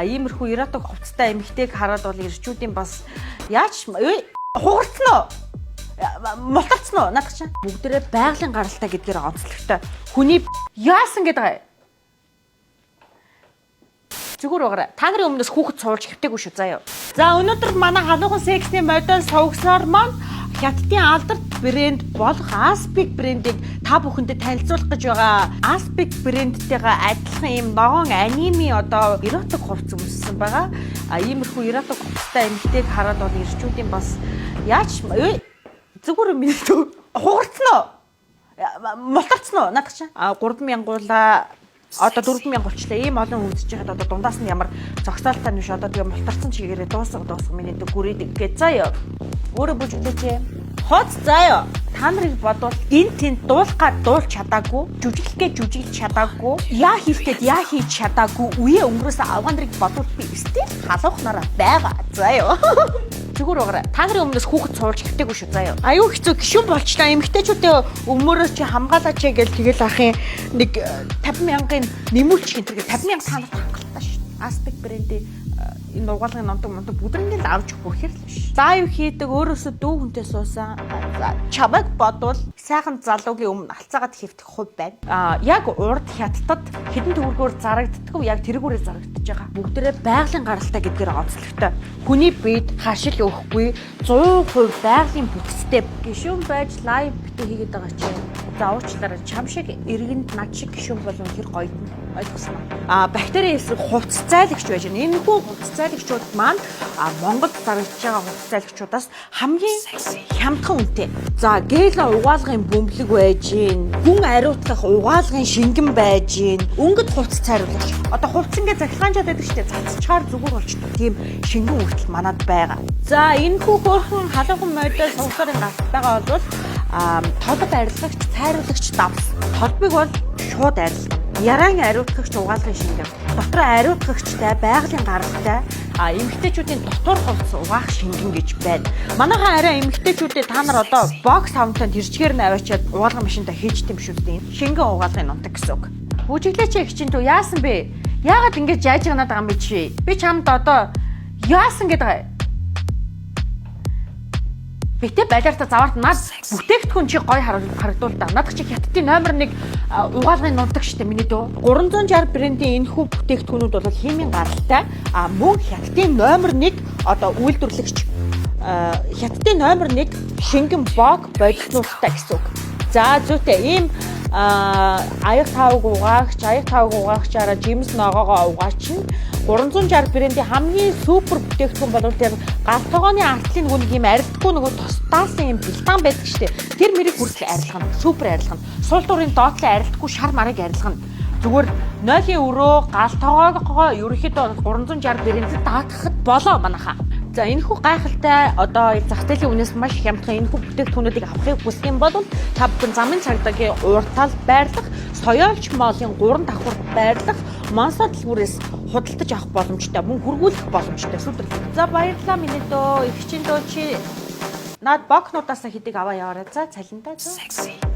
Иймэрхүү эротик хувцастай эмэгтэйг хараад бол эрчүүдийн бас яаж хугарцсан уу? Мултарцсан уу? Наадах чинь. Бүгдээрээ байгалийн гаралтай гэдгээр онцлогтой. Хүний яасан гэдэг байгаа. Зүгээр байгаарай. Та нарын өмнөөс хүүхэд суулж хэвтээгүй шүү заяа. За, өнөөдөр манай халуухан сексний модель сувгсаар маань Хятадын алдарт брэнд болох Aspic брендийг та бүхэндээ танилцуулах гэж байгаа. Aspic брэндтэйгээ адилхан ийм ногоон аниме одоо эротик хувцас өмссөн байгаа. А иймэрхүү эротик хувцастай эмэгтэйг хараад бол эрчүүдийн бас яаж зүгээр мэдээ хугарцсан уу? Мултарцсан уу? Наадах чинь. А 3000 гуулаа одоо 4000 болчлаа. Ийм олон үзэж байхад одоо дундаас нь ямар зогсоолтой нүш одоо тэгээ мултарсан чигээрээ дуусга дуусга миний дэг гүрийдэг гэж заяа. Өөрөө бүжиглээч. Хоц заяа. Та нарыг бодвол энэ тэнд дуулах гад дуулж чадаагүй, жүжиглэх гээд жүжиглэж чадаагүй, яа хийх гээд яа хийж чадаагүй үе өнгөрөөсөн авгаа нарыг бодвол би стил халуухнараа байгаа. Заяа. Зүгээр байгаарай. Та нарын өмнөөс хүүхэд суулж хэвтээгүй шүү заяа. Аюу хэцүү гişүн болчлаа. Эмэгтэйчүүдээ өмөрөө чи хамгаалаач гэж тэгэл ахын нэг 50 мянган нэмүүлчих энэ тэр 50 мянга та нарт хангалттай шүү. Aspect брендийн энэ угаалгын нондог мондог бүдрэнгийн л авч өгөх хэр л биш. Лайв хийдэг өөрөөсөө дүү хүнтэй суусан. За, чамайг бодвол сайхан залуугийн өмнө алцаагаад хэвтэх хувь байна. А яг урд Хятадд хэдэн төгрөгөөр зарагддаг, яг тэргүүрээр зарагдаж байгаа. Бүгдээрээ байгалийн гаралтай гэдгээр онцлогтой. Хүний биед харшил өгөхгүй 100% байгалийн бүтэцтэй гишүүн байж live битээ хийгээд байгаа чинь. За, уучлаарай, чам шиг иргэнд над шиг гишүүн бол үнэхэр гоё ойлгосон уу? А бактери эсрэг хувцас зайлагч байж байна. Энэхүү хувцас зайлагчуд маань Монголд зарагдж байгаа хувцас зайлагчудаас хамгийн хямдхан үнэтэй. За, гээл угаалгын бөмбөлөг байж гин, гүн ариутгах угаалгын шингэн байж гин, өнгөд хувцас цайруулагч. Одоо хувцас ингээ захилгаанчаад байдаг шүү дээ. Цацчаар зүгээр болчтой. Тийм шингэн хүртэл манад байгаа. За, энэхүү хөөрхөн халуухан модель сувсарын галтайгаа бол толбод арилгагч, цайруулагч давс. Толбыг бол шууд арилгана. Яраан ариутгагч угаалгын шингэн. Дотроо ариутгагчтай, байгалийн гаралтай эмэгтэйчүүдийн дотор хувцас угаах шингэн гэж байна. Манайхан арай эмэгтэйчүүдээ та нар одоо бокс савнтай тэрчгээр нь аваачаад угаалгын машинтай хийж тийм шүү дээ. Шингэн угаалгын нунтаг гэсэн үг. Бүжиглээч их чинь түү яасан бэ? Яагаад ингэж жааж ганаад байгаа юм бэ чи? Би чамд одоо яасан гэдэг байгаа. Битээ балиарта заваарт над бүтээгдэхүүн чи гоё харагдуул та. Надад чи Хятадын номер 1 угаалгын нунтаг штэ миний дөө. 360 брендийн энэхүү бүтээгдэхүүнүүд бол химийн гаралтай. А мөн Хятадын номер 1 одоо үйлдвэрлэгч Хятадын номер 1 шингэн бог бодитнуудтай гэсэн үг. За, зүйтэй ийм аяг тавг угаагч, аяг тавг угаагчаараа жимс ногоогоо угаачна. 360 брендийн хамгийн супер бүтээгдэхүүн бол тэр гал тогооны артлын нөгөө нэг юм арилдаггүй нөгөө тусдаасан юм бэлтан байдаг штэ. Тэр мэрийг хүртэл арилгана. Супер арилгана. Сул дурын доотлон арилдаггүй шар марыг арилгана. Зүгээр нойлын өрөө гал тогоогоо ерөнхийдөө 360 брэндэд даатгахад болоо манайхаа. За, энэхүү гайхалтай одоо зах зээлийн үнээс маш хямдхан энэхүү бүтээгдэхүүнүүдийг авахыг хүсэх юм бол та бүхэн замын цагдаагийн урд талд байрлах Соёолч молын 3 давхар байрлах Монсо дэлгүүрээс худалдаж авах боломжтой, мөн хүргүүлэх боломжтой. Супер. За, баярлалаа миний дөө, их чин дөө, чи над бокнуудаас хэдийг аваа яваарай. За, цалинтай. Sexy.